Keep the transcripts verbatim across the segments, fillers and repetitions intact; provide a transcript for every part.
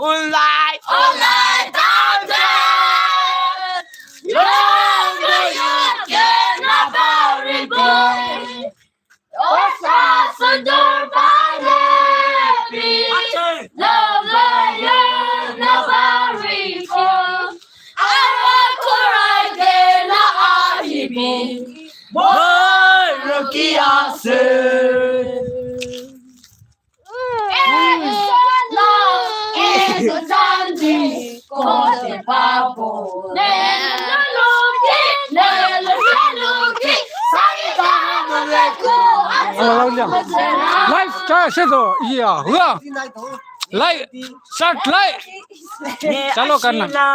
Ulai, ulai, down there. Long way you can never regret. Osa sundur pale bi. Long way you never regret. Awa kurai de na ahibi. Boy, roki ase. Live start se to iya hua. Live start live. Chalo karna.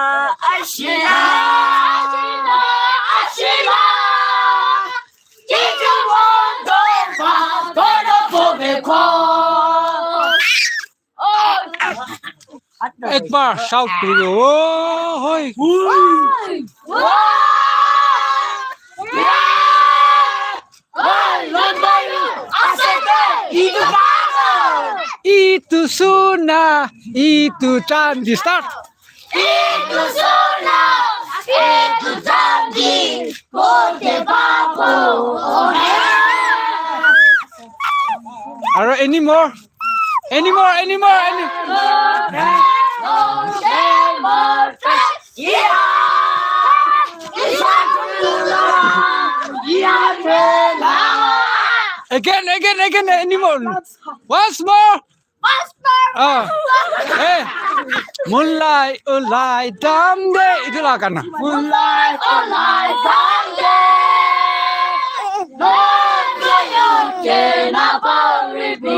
Ek bar shout kuri do. Oh, hoi. Itu suna, itu chandi start. Itu suna, itu chandi, kote babo. Aro any more? Any more? Any more? Any? Again, again, again, any more? Once more. Ah, eh, mulai ulai dam de itu la kana. Mulai ulai dam de. Don't you cannot worry me.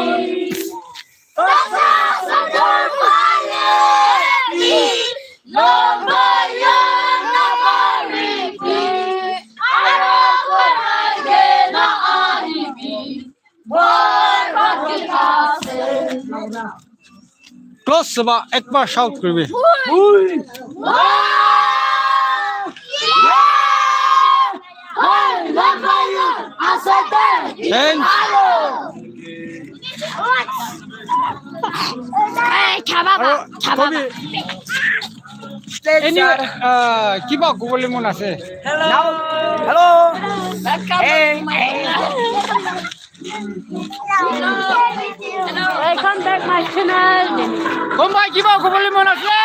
Close saba, ek bar shout koribi. Thanks. Hey, chaba ba, chaba ba. Anyway, uh, kiba kobole mon ase? Hello. Hello. Welcome back to my channel. Welcome back my channel. Konba kiba kobole mon ase?